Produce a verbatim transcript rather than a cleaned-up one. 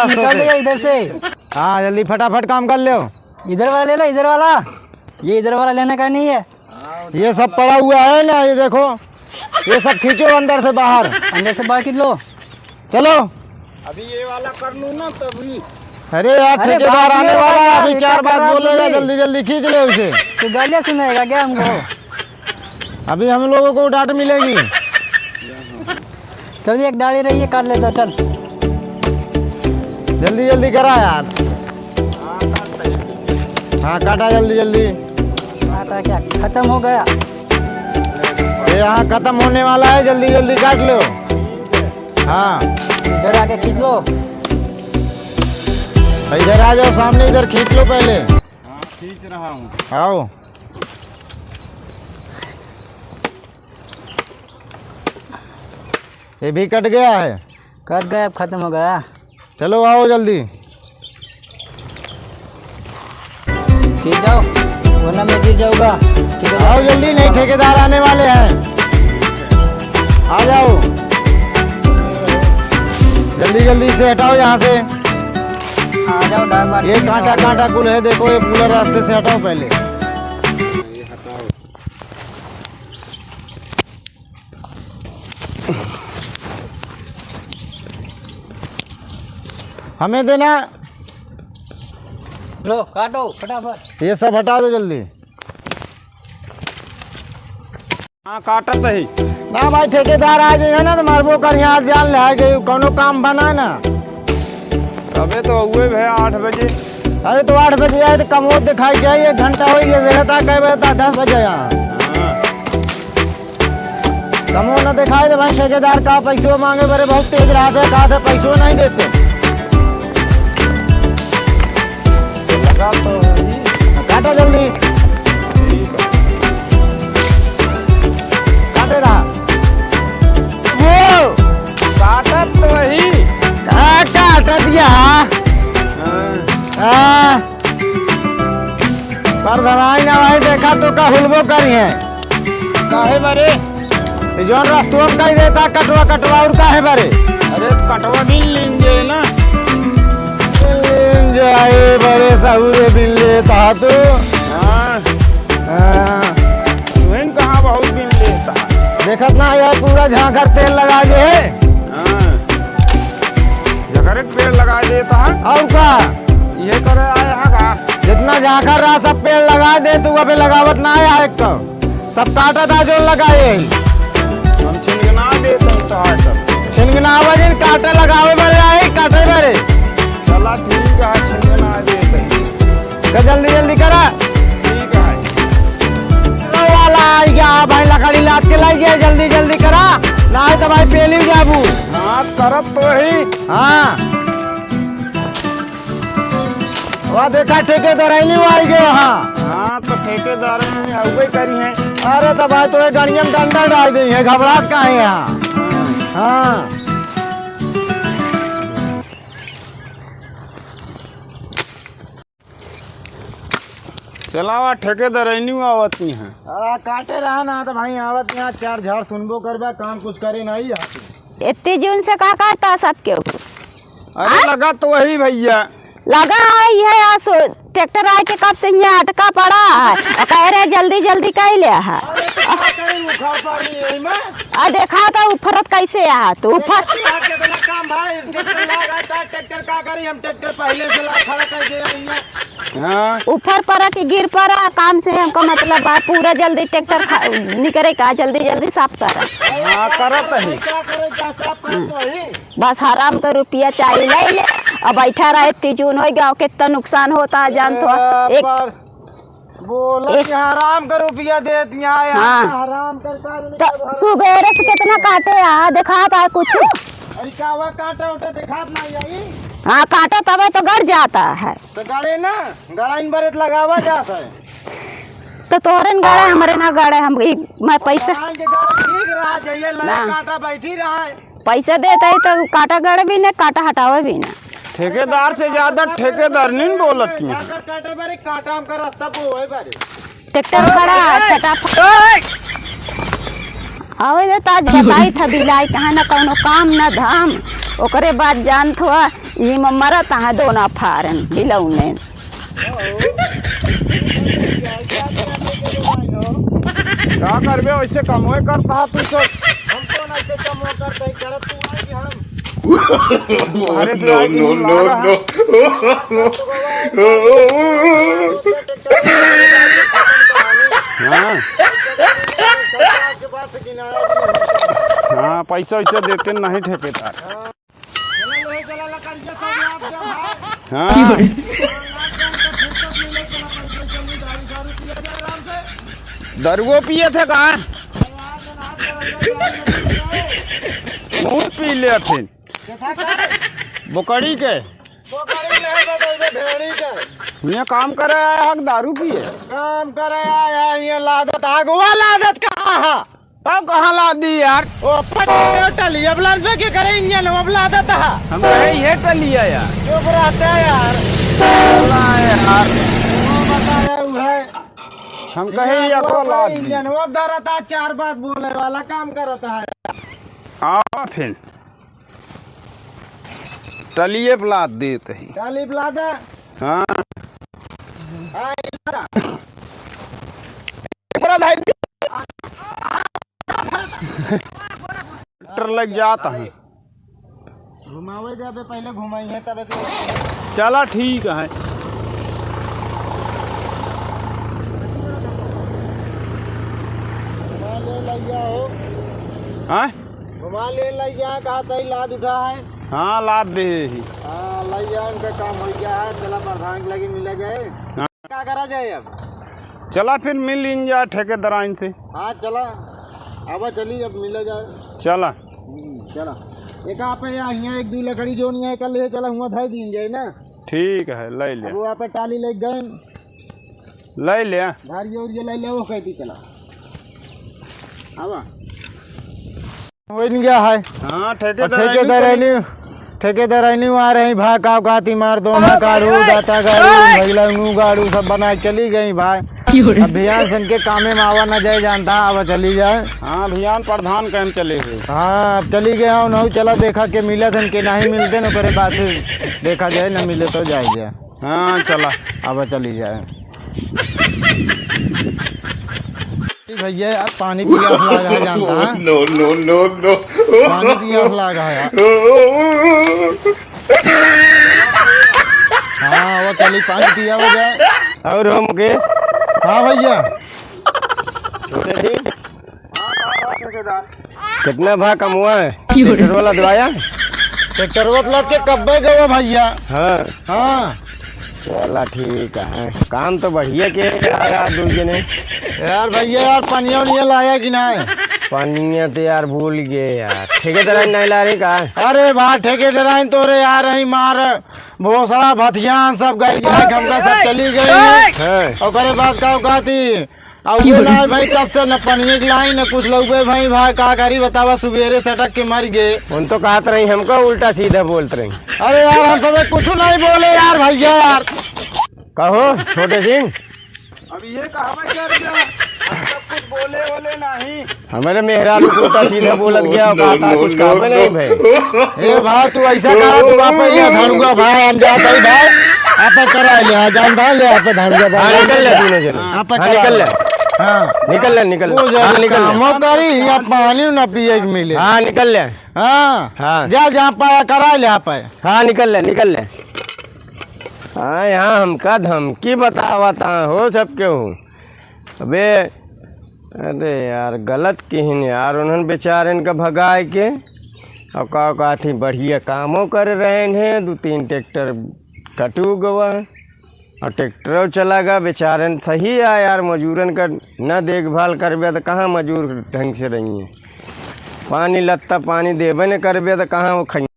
निकाल दे इधर से। हाँ, जल्दी फटाफट काम कर लो। इधर वाला ले लो, इधर वाला। ये इधर वाला लेने का नहीं है। ये सब पड़ा हुआ है ना, ये देखो, ये सब खींचो अंदर से बाहर। अंदर से बाहर खींच लो। चलो। अभी ये वाला कर लूँ ना तभी। अरे यार, अरे ठेकेदार आने वाला है, अभी चार बात बोलेगा, जल्दी जल्दी खींच ले उसे। तो गालियाँ सुनाएगा क्या हमको? अभी हम लोगों को डांट मिलेगी। चल, एक डाली रही है, काट लेता, चल। जल्दी जल्दी करा यार। हाँ, काटा जल्दी जल्दी। काटा क्या? खत्म हो गया। ये यहाँ खत्म होने वाला है, जल्दी जल्दी काट लो। हाँ। इधर आके खींच लो। इधर आ जाओ सामने, इधर खींच लो पहले। हाँ, खींच रहा हूँ। आओ। ये भी कट गया है। कट गया, अब खत्म हो गया। चलो आओ जल्दी। गिर जाओ, वरना मैं गिर जाऊंगा। ठीक है? आओ जल्दी, नहीं ठेकेदार आने वाले हैं। आ जाओ, जल्दी जल्दी से हटाओ यहाँ से। आ जाओ, डाल बार ये कांटा कांटा कुल है, देखो ये पूरा रास्ते से हटाओ पहले। हमें देना। लो, काटो फटाफट। ये सब हटा दो जल्दी। हाँ, काटत ही। ना भाई, ठेकेदार आ जाइए ना, तो मारबो कर यहाँ जान ले आए गए, कौनो काम बना ना। अबे तो हुए भैया आठ बजे। अरे तो आठ बजे आए तो कमोद दिखाई चाहिए, एक घंटा हो गया, देखा था कै बजे था, दस बजे यहाँ। हाँ। कमो न दिखाई दे भाई, ठेकेदार का पैसो मांगे बरे बहुत तेज रहत है, कहा थे पैसो नहीं देते। लगा तो वही। काटो जल्दी। ठीक है। काटे रहा। वो। काटत तो वही। का काटत या? हाँ। हाँ। पर दवाई नवाई देखा तो का हुलबो करी है। काहे बरे? ये जौन रस्तुआ में कही देता कटवा कटवा और काहे बरे? अरे कटवा बिन लीन जे ना। बिन लीन जे आए बरे सहुरे बिन लेता तू। हाँ। हाँ। तुहिन कहाँ बहुत बिन लेता। देखत ना यार पूरा झांखर तेल लगा जे है। हाँ। झकरे के पेड़ लगा देता है। और का? ये करे आए हैं का? जितना झांखर रहा सब पेड़ लगा दे, तू अबे लगावत ना आया है एक तो। सब काटा था जो लगाए हैं। हम छिनगना देते हैं तो है सब। छिनगना वजन काटे लगावे बरे आए, काटे बरे। चला ठीक है, छिनगना देते हैं। का जल्दी जल्दी करा। ठीक है। वाला आ गया भाई, लकड़ी लाद के लाई जाए, जल्दी जल्दी करा, ना तो भाई पेली जाबू। हाँ, करत तो वही। हाँ। वाह, देखा ठेकेदार आई नहीं, वो आई गए। हाँ। हाँ, तो ठेकेदार हैं, अउबे करी हैं। अरे तो भाई, तो ये गड़िया में डंडा डाल दी है, घबरात का है यहाँ? हाँ। हाँ। चलावा, ठेकेदार आई नहीं, आवत नहीं है। आ, काटे रहा ना, तो भाई आवत यहाँ चार झाड़ सुनबो करबा, काम कुछ करे नहीं है। इतनी जून से का करता सब केहू? अरे आ? लगा तो वही भैया। लगा है, ये आसो ट्रैक्टर आए के कब से यहाँ अटका पड़ा है। और कह रहे जल्दी जल्दी कह ले है। अरे तो का करी, उखाड़ पानी यही में। आ देखा तो उफरत कैसे आ तू उफर। देखा कितना काम भाई, ट्रैक्टर लगा था, ट्रैक्टर का करी, हम ट्रैक्टर पहले से ला खड़ा कर दे रही है। हाँ। उफर पड़ा कि गिर पड़ा, काम से हमको मतलब बा, पूरा जल्दी ट्रैक्टर खा-, निकरे का, जल्दी जल्दी साफ करा। हाँ, करत है। का करे, का साफ करत है? बस हराम का रुपया चाही ले ले। अब बैठा रहे तीजून होई, गाँव कितना नुकसान होता है, जान तो। ए, एक पर बोला एक कि हराम का रुपया दे दिया है, हाँ। हराम कर, कर तो सुबेरे से कितना काटे आ, दिखात आ कुछ? अरे का हुआ, काटा उठा दिखात ना आई? हाँ, काटे तबे तो गड़ जाता है। तो गड़े ना, गड़ाइन बरे तो लगावा जाता है। तो तोहरे न गड़े, हमरे ना गड़े, हम, ई, मैं पैसा भगवान के गड़े ठीक रहा, जइए लाए ना। काटा बैठी रहा है। पैसा देत है तो काटा गड़े भी ना, काटा हटावे भी ना। ठेकेदार से ज्यादा ठेकेदार नहीं बोलत है। जाकर काटे बारे, काटा हमका रास्ता बोए बारे। ट्रैक्टर खड़ा है, फटाफट। आवे दे तो आज बताई था बिलाई, कहाँ ना कौनो काम ना धाम। ओकरे बाद जानत हुआ, ई में मरत हैं दोनों फारन बिलौने। का करबे, वैसे कमवे करता है तू तो। हम तो ना ऐसे कमवे करते ही करत तू आई कि हम। अरे से आई कि नो, नो, लागा नो। है। हाँ। हाँ, पैसा वैसा देते नहीं ठेकेदार। हाँ। दरुओ पिए थे का? बहुत पी ले थे। बोकड़ी के। ये काम करे आया हक दारू पिए? काम करे आया, ये लादत आगवा लादत कहाँ है? अब कहाँ लाद दी यार? ओ, पट-, टली, अब लादबे के करे इंजन, अब लादत हा। हम कहे ये टलिया यार। चुप रहते हैं यार। चला यार। वो बताया हुआ है। हम कहे इंजन ये वो को लाद दी। इंजन वो अब धरता, चार बात बोले वाला काम करता है। आवा फिर। टलिए पे लाद देत ही। टली पे लाद दे। हाँ। हाँ, ये लाद। पूरा भाई। ट्रैक्टर लग जात है। घुमावे जाबे, पहले घुमाई है, तब तो। चला, ठीक है। घुमा ले लैया हो। हाँ? घुमा ले लैया, कहा तई लाद उठा है। हाँ, लाद दे ही। हाँ, लैया, उनका काम हो गया है, चला प्रधान के लगे मिला जाए। हाँ। का करा जाए अब? चला फिर मिल लीन जा ठेकेदाराइन से। हाँ, चला। अब चली, अब मिला जाए। चला। हम्म, चला। एक आप यहाँ, यहाँ एक दो लकड़ी जोन यहाँ कर ले, चला, हुआ धाई दीन जाए ना। ठीक है, ले ले। अब वो आप टाली ले गए। ले ले। धारिया उरिया ले ले, वो कहती चला। आवा। होइन गया है। हाँ, और ठेकेदार ठेकेदार आइनु आइनु, ठेकेदार आइनु आ रही भा, का का ती मार दो, हाँ, मार काढ़ू, भाई। दाता गाड़ू, हाँ। भैला नू गाड़ू, सब बना के चली गई भाई। क्यों रे? अब भियान सन के कामे में आवा ना जाए जानता, अब चली जाए। हाँ, भियान प्रधान के हम चले हुए। हाँ, अब चली गए, हाँ, उन्हों चला देखा के मिलत हन के नहीं मिलते न, ओकरे बाद फिर देखा जाए, न मिले तो जाए जाए। हाँ, चला। अब चली जाए। भैया यार, पानी पियास लागा है, जानता है? No, no, no, no। पानी पियास लागा है यार। हाँ, वो चली, पानी पिया हो जाए। और हो मुकेश? हाँ भैया। छोटे जी, कितना भा कमवा है? क्यों रे? ट्रैक्टर वाला दवाया? ट्रैक्टर वाला के कब्बे गवा भैया। हाँ। हाँ। चला ठीक है, काम तो बढ़िया के यार, यार दू जने। यार भैया यार, पनिया उनिया लाया कि नहीं? पनिया तो यार भूल गए यार, ठेकेदार नहीं ला रही का? अरे भाई ठेकेदार तोरे यार, रही मार भोसड़ा भथियान सब गई, हमका सब चली गई। हाँ। ओकरे बाद का कहती, अब वो ना भाई, तब से न पनिये के लाई, न कुछ लउबे भाई, भाई का करी बतावा, सुबेरे सटक के मर गए। उन तो कहत रही हमको उल्टा सीधा बोलत रही। अरे यार, हम तुम्हें कुछ नहीं बोले यार, भैया यार। कहो छोटे सिंह। अब ये कहवा कर दिया, हम सब कुछ बोले बोले नहीं। हमारे मेहरारू उल्टा सीधा बोलत गया, कहा था कुछ काम नहीं भाई। ए भाई, तू ऐसा करा, तू आप ले धड़ुआ भाई, हम जात हई भाई, आप करा ले, हाँ, जान भाई, ले आप धड़ुआ भाई। हाँ, निकल ले तीनों जने। आप हाँ, करा निकल ले। ले। हाँ। निकल ले, निकल ले। वो हाँ, जरा निकल ले। कामो करी, यहाँ पानी ना पिए के मिले। हाँ, निकल ले। हाँ। हाँ। जा, जहाँ पाया करा ले आप। हाँ, निकल ले, निकल ले। हाँ, यहाँ हमका धमकी बतावत हाँ हो सबके हो। अबे, अरे यार, गलत किहिन यार, उन्हन बेचारन का भगाए के। अब का कहत ही, बढ़िया कामो कर रहे हैं, दू तीन ट्रैक्टर कटू गवा, और ट्रैक्टरो चला गवा, बेचारन सही है यार, मजूरन का न देखभाल करबे तो कहाँ मजूर ढंग से रही हैं? पानी लत्ता पानी देबे न करबे तो कहाँ वो खइहें?